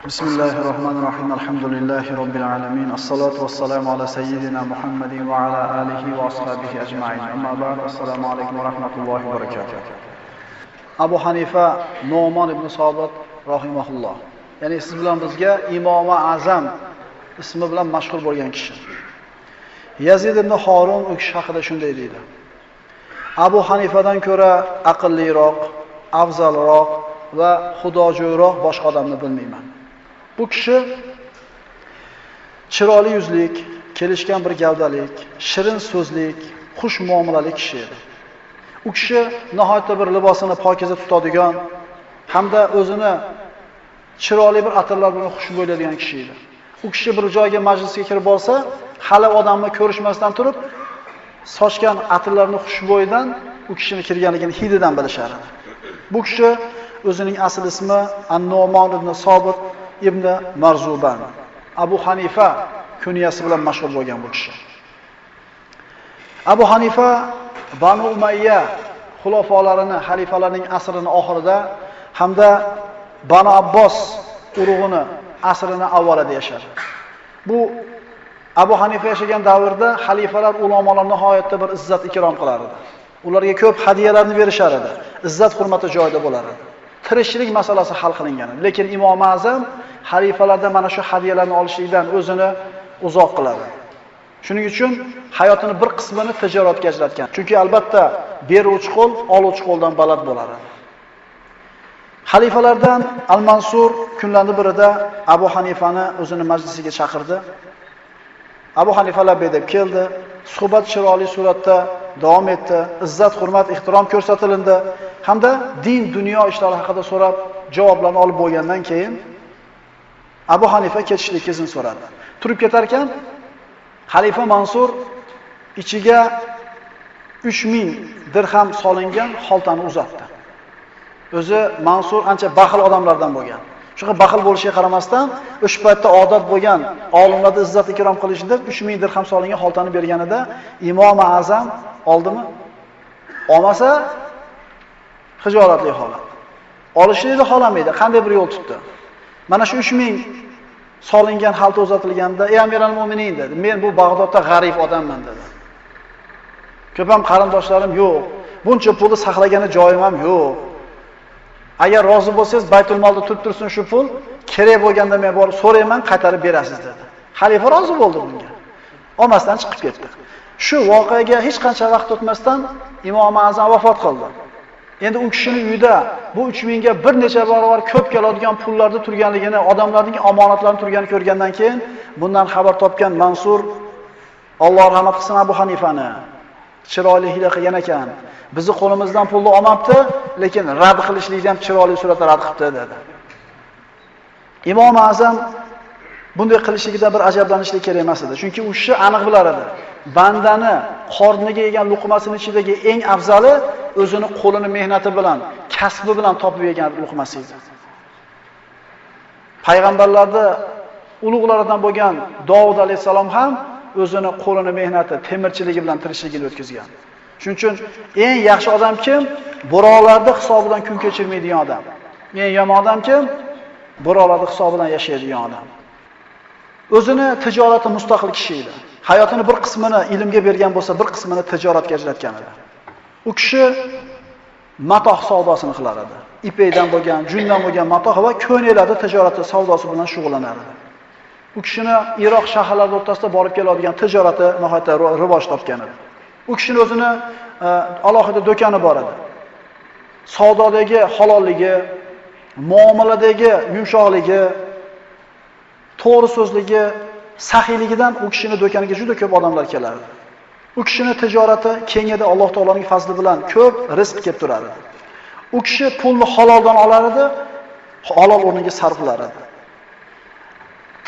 Bismillahirrohmanirrohim. Alhamdulillahi robbil alamin. Assalatu vassalamu ala sayyidina Muhammadin va ala alihi va ashabihi ajma'in. Amma ba'd. Assalomu alaykum va rahmatullohi va barakatuh. Abu Hanifa Nu'mon ibn Sobit rahimahulloh. Ya'ni siz bilan bizga Imom Azam ismi bilan mashhur bo'lgan kishi. Yazid ibn Harun u kishi haqida shunday deydi. Abu Hanifadan ko'ra aqlliroq, afzalroq va xudojo'yroq boshqa odamni bilmayman. Bu kishi chiroyli yuzlik, kelishgan bir gavdalik, shirin so'zlik, xush muomalali kishi edi. U kishi nihoyatda bir libosini pokiza tutadigan hamda o'zini chiroyli bir atirlar bilan xushbo'ylaydigan kishi edi. U kishi bir joyga majlisga kirib borsa, hali odamni ko'rishmasdan turib, sochgan atirlarning xushbo'yidan u kishini kirganligini hididan bilishar edi. Bu kishi o'zining asl ismi An-Nu'mon ibn Sobit ibn Marzuban. Abu Hanifa kunyasi bilan mashhur bo'lgan bu kishi. Abu Hanifa Banu Umayya xulofolarini, xalifalarning asrining oxirida hamda Banu Abbos urug'ini asrini avvalida yashadi. Bu Abu Hanifa yashagan davrda xalifalar ulamolar nihoyatda bir izzat ikrom qilar edi. Ularga ko'p hadiyalarni berishar edi. Izzat hurmati joyida bo'lar edi. Tirikchilik masalasi hal qilingan edi. Lekin Imom Azam xalifalardan mana shu hadiyalarni olishlikdan o'zini uzoq qiladi. Shuning uchun hayotini bir qismini tijoratga ajratgan. Chunki albatta beruvchi qo'l oluvchi qo'ldan baland bo'lar edi. Xalifalardan Al-Mansur kunlarning birida Abu Hanifani o'zini majlisiga chaqirdi. Abu Hanifa labbay deb keldi. Suhbat chiroyli suratda davom etdi. Izzat, hurmat, ehtirom ko'rsatilindi hamda din, dunyo ishlari haqida so'rab javoblarni olib bo'lgandan keyin Abu Hanifa ketishlik izn so'radi. Turib ketarkan Xalifa Mansur ichiga 3000 dirham solingan xoltani uzatdi. O'zi Mansur ancha baxil odamlardan bo'lgan. Shunga baxil bo'lishiga qaramasdan, o'sha paytda odat bo'lgan olimlarni izzat ikrom qilish deb 3000 dirham solingan xoltani berganida Imom Azam oldimi? Olmasa xijolatli holat. Olishlikni xohlamaydi, qanday bir yo'l tutdi. Mana shu 3000 solingan xalta uzatilganda, "Ey Amiral Mo'minin" dedi. "Men bu Bag'dodda g'arib odamman" dedi. Ko'p ham qarindoshlarim yo'q. Buncha pulni saqlagani joyim ham yo'q. Agar rozi bo'lsangiz, Baytul molda turib tursin shu pul, kerak bo'lganda men borib so'rayman, qaytarib berasiz dedi. Xalifa rozi bo'ldi bunga. Olmasdan chiqib ketdi. Shu voqeaga hech qancha vaqt o'tmasdan Imom Azam vafot qildi. Endi u kishining uyida bu 3000 ga bir necha barobar ko'p keladigan pullarda turganligini, odamlarning omonatlarini turganini ko'rgandan keyin bundan xabar topgan Mansur Alloh rahmat qilsin Abu Hanifani chiroyli hiyla qilgan ekan. Bizni qo'limizdan pulni olmabdi, lekin rad qilishlikni ham chiroyli suratda rad qilibdi dedi. Imom Azam bunday qilishligidan bir ajablanishlik kerak emas edi. Chunki u kishi aniq bilar edi. Bandani qorniga yegan luqmasini ichidagi eng afzali o'zini qo'lini mehnati bilan, kasbi bilan topib yegan luqmasi edi. Payg'ambarlarda ulug'laridan bo'lgan Dovud alayhisalom ham o'zini qo'lini mehnati, temirchiligi bilan tirikchiligini o'tkazgan. Shuning uchun eng yaxshi odam kim? Birovlarning hisobidan kun kechirmaydigan odam. Eng yomon odam kim? Birovlarning hisobidan yashaydigan odam. O'zini tijorati mustaqil kishi edi. Hayotini bir qismini ilmga bergan bo'lsa, bir qismini tijoratga ajratgan edi. U kishi matoh savdosini qilar edi. Ipakdan bo'lgan, jundan bo'lgan matoh va ko'ylaklarda tijorati savdosi bilan shug'ullanar edi. U kishini Iroq shaharlari o'rtasida borib keladigan tijorati nihoyatda rivoj topgan edi. U kishining o'zini alohida do'koni bor edi. Savdodagi halolligi, muomaladagi yumshoqligi, to'g'ri so'zligi, saxiyligidan u kishining do'koniga juda ko'p odamlar kelardi. U kishining tijorati kengida Alloh taoloning fazli bilan ko'p rizq kelib turar edi. U kishi pulni haloldan olar edi, halol o'rniga sarflar edi.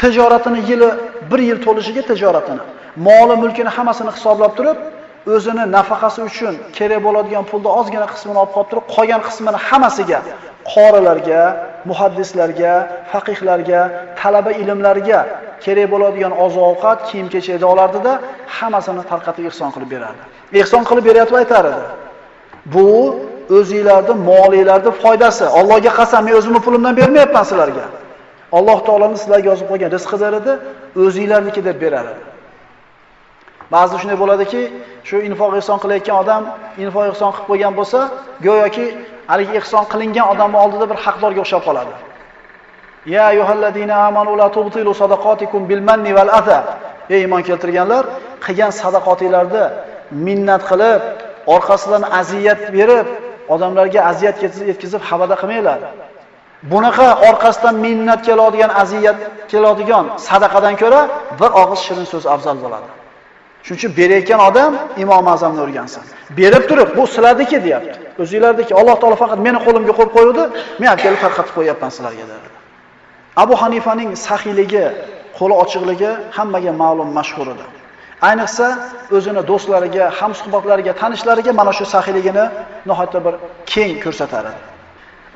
Tijoratini yili bir yil to'lishiga tijoratini, moli mulkini hammasini hisoblab turib, o'zini nafaqasi uchun kerak bo'ladigan pulni ozgina qismini olib qolib turib, qolgan qismini hammasiga qorilarga, muhaddislarga, faqihlarga, talaba ilmlarga kerak bo'ladigan oziq-ovqat, kiyim-kechakni olardida hammasini tarqatib ihson qilib berardi. Ihson qilib beryapti aytar edi. Bu o'zingizlarning molingizlarning foydasi. Allohga qasam, men o'zimning pulimdan bermayapman sizlarga. Alloh taoloning sizlarga yozib qo'ygan rizqidir edi, o'zinglarniki deb berar edi. Ba'zi shunday bo'ladiki, shu infoq ihson qilayotgan odam infoq ihson qilib qo'ygan bo'lsa, go'yoki haligi ihson qilingan odamning oldida bir haqdorga o'xshab qoladi. Ya ayyuhallazina amanu la tubtilu sadaqatikum bil manni val adha. Ey iymon keltirganlar, qilgan sadaqotinglarni minnat qilib, orqasidan aziyat berib, odamlarga aziyat yetkazib havada qilmanglar. Bunaqa orqasidan minnat keladigan, aziyat keladigan sadaqadan ko'ra bir og'iz shirin so'z afzal bo'ladi. Shuning uchun berayotgan odam Imom Azamni o'rgansin. Berib turib, bu sizlarniki deyapti. O'zinglarniki. Alloh taolo faqat meni qo'limga qo'yib qo'ydi, men olib kelib tarqatib qo'yapman sizlarga dedi. Abu Hanifaning saxiyligi, qo'li ochiqligi hammaga ma'lum, mashhur edi. Ayniqsa o'zini do'stlariga, hamsuhbatlariga, tanishlariga mana shu saxiyligini nihoyatda bir keng ko'rsatar edi.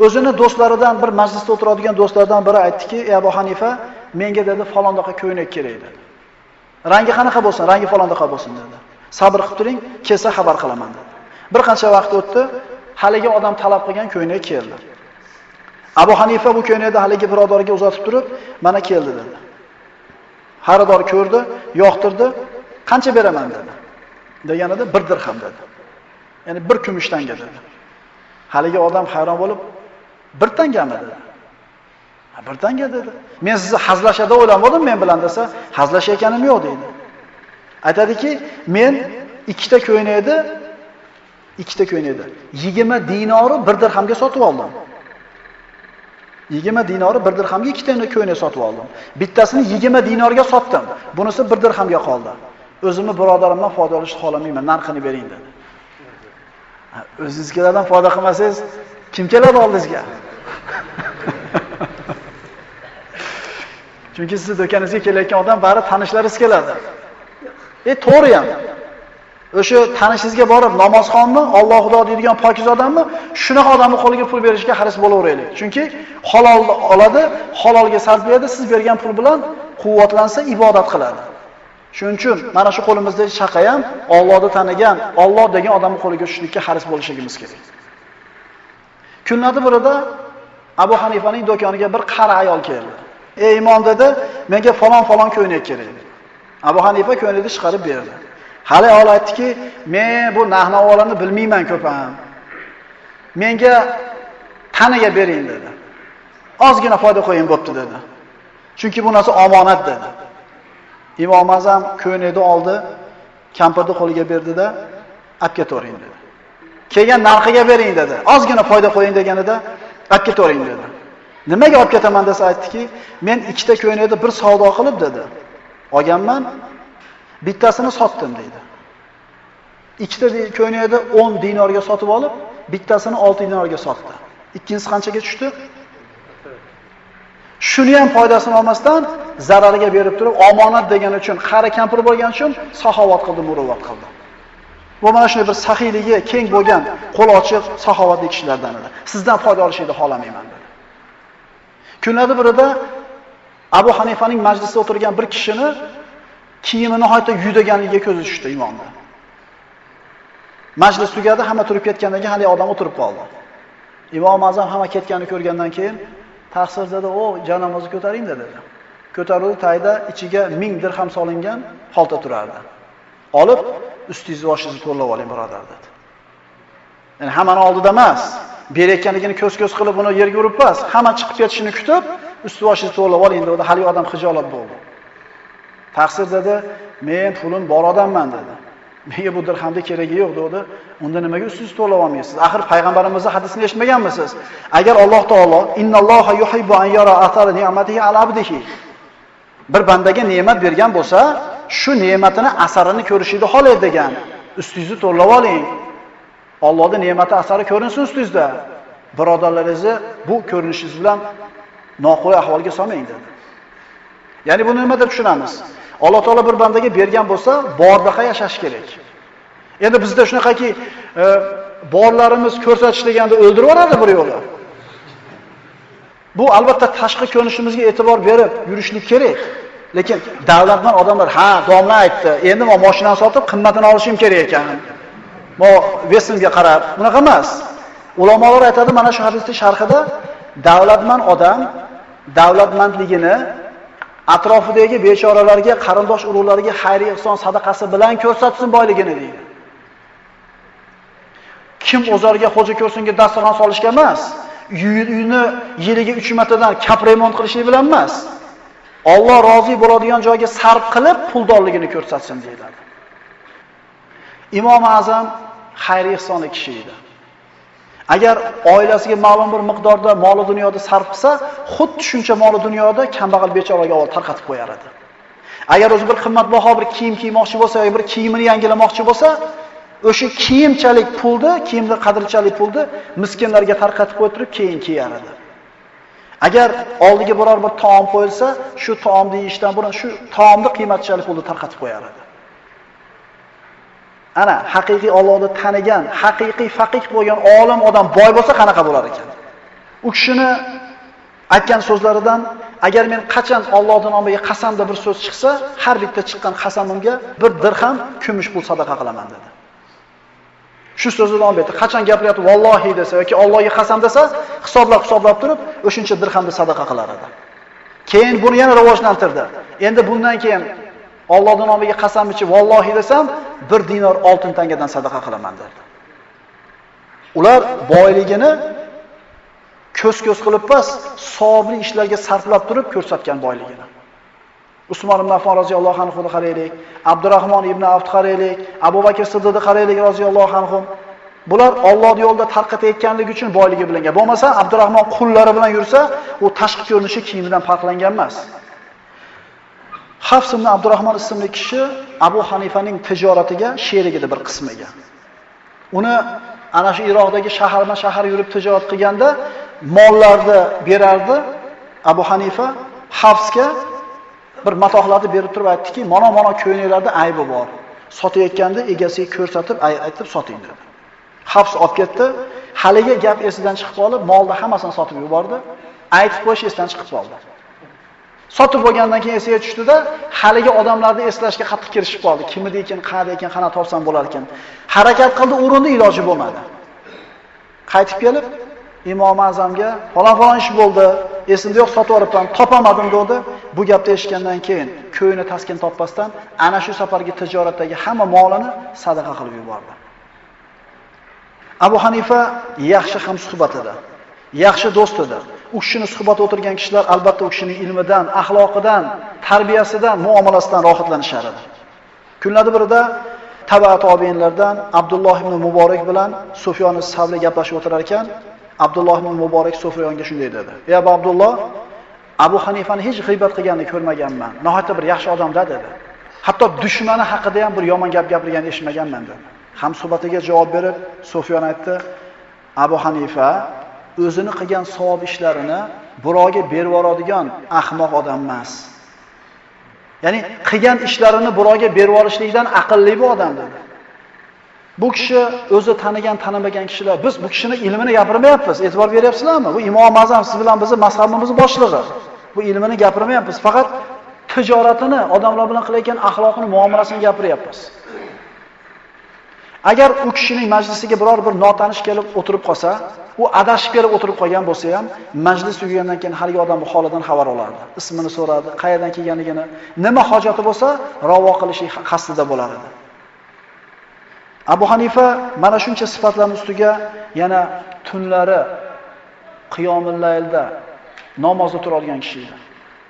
O'zini do'stlaridan bir majlisda o'tiradigan do'stlardan biri aytdiki, "Ey Abu Hanifa, menga dedi falondaqa ko'ynak kerak" dedi. Rangi qanaqa bo'lsin, rangi falondaqa bo'lsin dedi. Sabr qilib turing, kelsa xabar qilaman dedi. Bir qancha vaqt o'tdi, haligi odam talab qilgan ko'ynak keldi. Abu Hanifa bu ko'ynakni haligi birodariga uzatib turib, mana keldi dedi. Xaridor ko'rdi, yoqtirdi, qancha beraman dedi. Deganida 1 dirham dedi. Ya'ni bir kumush tanga dedi. Haligi odam hayron bo'lib, 1 tangami dedi. Ha, 1 tanga dedi. Men sizni hazlashada o'ylamadim men bilan desa, hazlashayotganim yo'q deydi. Aytadiki, men ikkita ko'ynakni 20 dinori 1 dirhamga sotib oldim. 20 dinori 1 dirhamga ikkita ko'ynak sotib oldim. Bittasini 20 dinorga sotdim. Bunisi 1 dirhamga qoldi. O'zimni birodarimdan foyda olishni xohlamayman, narxini bering dedi. O'zingizlardan foyda qilmasangiz, kim keladi oldingizga? Chunki sizni do'koningizga kelayotgan odam bari tanishlaringiz keladi. To'g'ri ham. O'sha tanishingizga borib namozxonmi, Alloh Xudo deydigan pokiz odammi, shunaqa odamning qo'liga pul berishga haris bo'laveraylik. Chunki halol oladi, halolga sarflaydi, siz bergan pul bilan quvvatlansa ibodat qiladi. Shuning uchun mana shu qo'limizdagi shaqa ham Allohni tanigan, Alloh degan odamning qo'liga tushishlikka haris bo'lishimiz kerak. Kunlarda birida Abu Hanifaning do'koniga bir qari ayol keldi. "Ey imom" dedi, "menga falon-falon ko'ynak kerak" dedi. Abu Hanifa ko'ynakni chiqarib berdi. Hali ayol aytdiki, "Men bu narx-navolarni bilmayman ko'p ham. Menga taniga bering" dedi. Ozgina foyda qo'ying bo'pti dedi. Chunki bu narsa omonat dedi. Imom Azam ko'ynakni oldi, kampirni qo'liga berdi-da, "Olib ketavering" dedi. Kelgan narxiga bering dedi. Ozgina foyda qo'ying deganida, "Olib ketavering" dedi. Nimaga olib ketaman desa aytdiki, "Men ikkita ko'ynakni bir savdo qilib" dedi. "Olganman, bittasini sotdim" dedi. Ikkita ko'ynakni 10 dinorga sotib olib, bittasini 6 dinorga sotdi. Ikkinchisi qanchaga tushdi? Shuni ham foydasini olmasdan zarariga berib turib, omonat degani uchun, qari kampir bo'lgani uchun saxovat qildi, muruvvat qildi. Bu mana shunday bir saxiyligi keng bo'lgan, qo'l ochiq, saxovatli kishilardan edi. Sizdan foyda olishni xohlamayman dedi. Kunlarda birida Abu Hanifaning majlisida o'tirgan bir kishini kiyimi nihoyatda yudaganligiga ko'zi tushdi imomda. Majlis tugadi, hamma turib ketgandan keyin hali odam o'tirib qoldi. Imom Azam hamma ketganini ko'rgandan keyin taqsir dedi, "O, janomozni ko'taring" dedi. Ko'tarildi, tayda ichiga 1000 dirham solingan xolta turardi. Olib, ustingizni boshingizni to'lab oling, birodar dedi. Ya'ni hammani oldida emas, berayotganligini ko'z-ko'z qilib uni yerga urib bas, hamma chiqib ketishini kutib, usti boshingizni to'lab oling dedi. Hali odam xijolat bo'ldi. Taqsir dedi, "Men pulim bor odamman" dedi. Menga bu dirhamda keragi yo'q dedi. Unda nimaga ustingizni to'lab olmaysiz? Axir payg'ambarimizning hadisini eshitmaganmisiz? Agar Alloh taolo innalloha yuhibbu an yara athara ni'matihi ala abdihi, bir bandaga ne'mat bergan bo'lsa, shu ne'matini asarini ko'rishini xohlaydi degan. Ustingizni to'lab oling. Allohning ne'mati asari ko'rinsin ustingizda. Birodarlaringizni bu ko'rinishingiz bilan noqulay ahvolga solmang dedi. Ya'ni buni nima deb tushunamiz? Alloh taolo bir bandaga bergan bo'lsa, bordaqa yashash kerak. Endi bizda shunaqaki, borlarimiz ko'rsatish deganda o'ldirib yuboradi bir yo'li. Bu albatta tashqi ko'rinishimizga e'tibor berib yurishlik kerak. Lekin davlatman odamlar, ha, domla aytdi, endi men mashinani sotib qimmatini olishim kerak ekan. Mo vesimga qarab, bunaqa emas. Ulamolar aytadi mana shu hadisning sharhida, davlatman odam Davlatmandligini atrofidagi bechoralarga, qarindosh urug'lariga xayr ihson sadaqasi bilan ko'rsatsin boyligini deydi. Kim o'zarga xo'ja ko'rsinga dasturxon solishga emas, uyini yiliga 3 martadan kapremont qilishlik bilan emas. Alloh rozi bo'ladigan joyga sarf qilib puldorligini ko'rsatsin deyiladi. Imom Azam xayr ihsonli kishi edi. Agar oilasiga ma'lum bir miqdorda moli dunyoda sarf qilsa, xuddi shuncha moli dunyoda kambag'al bechoraga avval tarqatib qo'yar edi. Agar o'zi bir qimmatbaho bir kiyim kiymoqchi bo'lsa yoki bir kiyimini yangilamoqchi bo'lsa, o'sha kiyimchalik pulni, kiyimni qadrchalik pulni miskinlarga tarqatib qo'yib turib keyin kiyar edi. Agar oldiga biror bir taom qo'yilsa, shu taomni yeyishdan burun shu taomni qiymatchalik pulni tarqatib qo'yar edi. Ana haqiqiy Allohni tanigan, haqiqiy faqih bo'lgan olim odam boy bo'lsa qanaqa bo'lar ekan? U kishini aytgan so'zlaridan, agar men qachon Allohning nomiga qasamda bir so'z chiqsa, har bitta chiqqan qasamimga bir dirham kumush pul sadaqa qilaman dedi. Shu so'zni davom etdi. Qachon gapiryapti, vallohi desa yoki Allohga qasam desa, hisoblab turib, o'shuncha dirhamni sadaqa qilar edi. Keyin buni yana rivojlantirdi. Endi bundan keyin Allohning nomiga qasam ichib vallohi desam, 1 dinor oltin tangadan sadaqa qilaman dedi. Ular boyligini ko'z-ko'z qilib bas, savobli ishlarga sarflab turib ko'rsatgan boyligini. Usmon ibn Affon roziyallohu anhu qaraylik, Abdurrahmon ibn Avf qaraylik, Abu Bakr Siddiq qaraylik roziyallohu anhu. Bular Alloh yo'lida tarqatayotganligi uchun boyligi bilingan. Bo'lmasa Abdurrahmon qullari bilan yursa, u tashqi ko'rinishi kiyimidan farqlangan emas. Hafs ibn Abdurrahmon ismli kishi Abu Hanifaning tijoratiga sherik edi bir qismiga. Uni ana shu Iroqdagi shaharma-shahar yurib tijorat qilganda mollarni berardi Abu Hanifa Hafsga bir matohlarni berib turib aytdiki, mana ko'ylaklarda aybi bor. Sotayotganda egasiga ko'rsatib, aytib soting dedi. Hafs olib ketdi. Haligi gap esidan chiqib qolib, molni hammasini sotib yubordi. Aytib qo'yish esdan chiqib qoldi. Sotib bo'lgandan keyin esiga tushdida, haligi odamlarni eslashga qattiq kirishib qoldi. Kim edi ekan, qayerda ekan, qana topsam bo'lar ekan. Harakat qildi, urindi, iloji bo'lmadi. Qaytib kelib Imom Azamga falon ish bo'ldi, esimda yo'q, sotib olibman, topamadim dedi. Bu gapni eshitgandan keyin ko'yini taskin topmasdan ana shu safargi tijoratdagi hamma molini sadaqa qilib yubordi. Abu Hanifa yaxshi hamsuhbat edi, yaxshi do'st edi. U kishini suhbatda o'tirgan kishilar albatta u kishining ilmidan, axloqidan, tarbiyasidan, muomalasidan rohatlanishar edi. Kunlarning birida taba tobiinlardan Abdulloh ibn Muborak bilan Sufyon Savri gaplashib o'tirar ekan, Abdulloh ibn Muborak Sufyonga shunday dedi: "Ey Abu Abdulloh, Abu Hanifani hech g'iybat qilganini ko'rmaganman. Nihoyatda bir yaxshi odamda" dedi. Hatto dushmani haqida ham bir yomon gap gapirganini eshitmaganman dedi. Hamsuhbatiga javob berib Sufyon aytdi: "Abu Hanifa o'zini qilgan savob ishlarini birovga berib yuboradigan ahmoq odam emas. Ya'ni qilgan ishlarini birovga berib yuborishlikdan aqlli bu odam" dedi. Bu kishi o'zi tanigan, tanimagan kishilar, biz bu kishini ilmini gapirmayapmiz. E'tibor beryapsizlarmi? Bu Imom Azam siz bilan bizni mazhabimiz boshlig'i. Bu ilmini gapirmayapmiz, faqat tijoratini, odamlar bilan qilayotgan axloqini, muomalasini gapiryapmiz. Agar u kishining majlisiga biror bir notanish kelib o'tirib qolsa, u adashib kelib o'tirib qolgan bo'lsa ham, majlis tugagandan keyin haligi odam bu holidan xabar olardi. Ismini so'rardi, qayerdan kelganligini, nima hojati bo'lsa, ravo qilishi qasdida bo'lar edi. Abu Hanifa mana shuncha sifatlarning ustiga yana tunlari qiyomul laylda namozda turadigan kishi edi.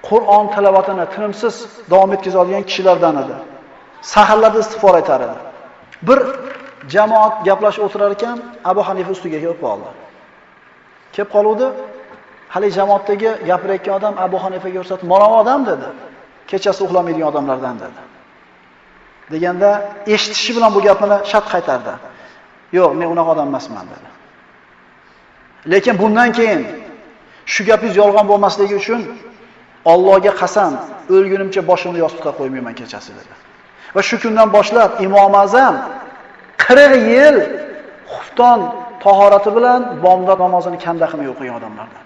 Qur'on tilovatini tinimsiz davom etkazadigan kishilardan edi. Saharlarda istig'for aytar edi. Bir jamoat gaplashib o'tirar ekan, Abu Hanifa ustiga kelib qoldi. Kelib qoluvdi. Hali jamoatdagi gapirayotgan odam Abu Hanifaga ko'rsatib, "Mana odam" dedi. Kechasi uxlamaydigan odamlardan dedi. Deganda eshitishi bilan bu gapini shart qaytardi. "Yo'q, men unaqa odam emasman" dedi. Lekin bundan keyin shu gapingiz yolg'on bo'lmasligi uchun Allohga qasam, o'lgunimcha boshimni yostiqqa qo'ymayman kechasi dedi. Va shu kundan boshlab Imom Azam 40 yil xufton tahorati bilan bomdod namozini kamda qilmay o'qigan odamlardan.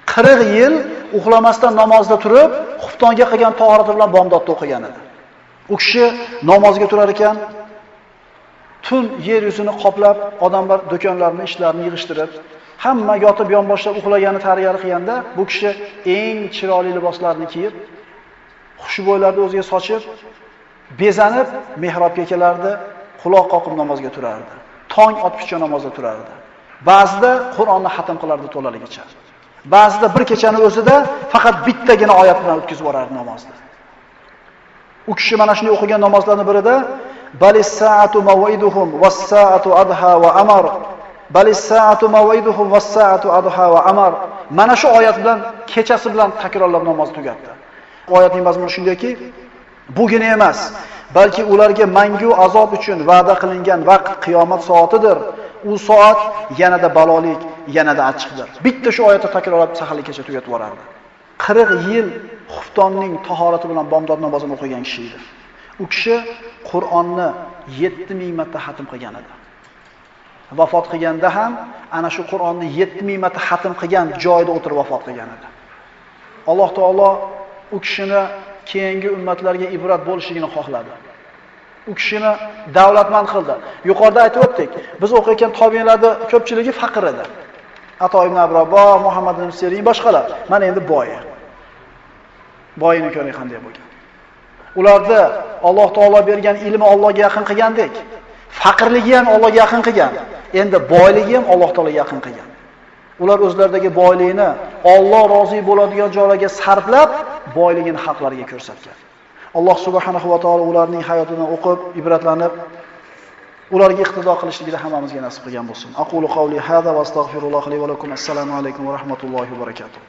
40 yil uxlamasdan namozda turib, xuftonga qilgan tahorati bilan bomdodni o'qigan edi. U kishi namozga turar ekan, tun yer yuzini qoplab, odamlar do'konlarini, ishlarini yig'ishtirib, Hamma yotib yonboshlab uxlagani tariyali qilganda, bu kishi eng chiroyli liboslarni kiyib, xushbo'ylarni o'ziga sochib, bezanib mehrobga kelardi, quloq qoqib namozga turardi. Tong otguncha namozda turardi. Ba'zida Qur'onni xatm qilardi to'laligicha. Ba'zida bir kechani o'zida faqat bittagina oyat bilan o'tkazib yuborardi namozni. U kishi mana shunday o'qigan namozlarning birida balis saatu maw'iduhum was-saatu adha va amar. Balis saatu maw'iduhum was-saatu adha va amar. Mana shu oyat bilan kechasi bilan takrorlab namoz tugatdi. Oyatning mazmuni shundayki, bugina emas, balki ularga mangu azob uchun va'da qilingan vaqt qiyomat soatidir. U soat yanada balolik, yanada achchiqdir. Bitta shu oyatni takrorlab saharlikgacha tugatib yuborardi. 40 yil xuftonning tahorati bilan bomdod namozini o'qigan kishi edi. U kishi Qur'onni 7000 marta xatm qilgan edi. Vafot qilganda ham ana shu Qur'onni 7000 marta xatm qilgan joyida o'tirib vafot qilgan edi. Alloh taolo u kishini keyingi ummatlarga ibrat bo'lishligini xohladi. U kishini davlatmand qildi. Yuqorida aytib o'tdik, biz o'qiyotgan tobiinlarning ko'pchiligi faqir edi. Ato ibn Abi Raboh, Muhammad ibn Sirin boshqalar. Mana endi boyi. Boyini ko'ring qanday bo'lgan. Ularda Alloh taolo bergan ilmi Allohga yaqin qilgandek, faqirligi ham Allohga yaqin qilgan. Endi boyligi ham Alloh taologa yaqin qilgan. Ular o'zlaridagi boyligini Alloh rozi bo'ladigan joylarga sarflab, boyligini xalqlarga ko'rsatgan. Alloh subhanahu va taolo ularning hayotidan o'qib, ibratlanib, ularga iqtido qilishligini hammamizga nasib qilgan bo'lsin. Aqulu qawli hada va astagfirulloh li va lakum. Assalomu alaykum va rahmatullohi va barakatuh.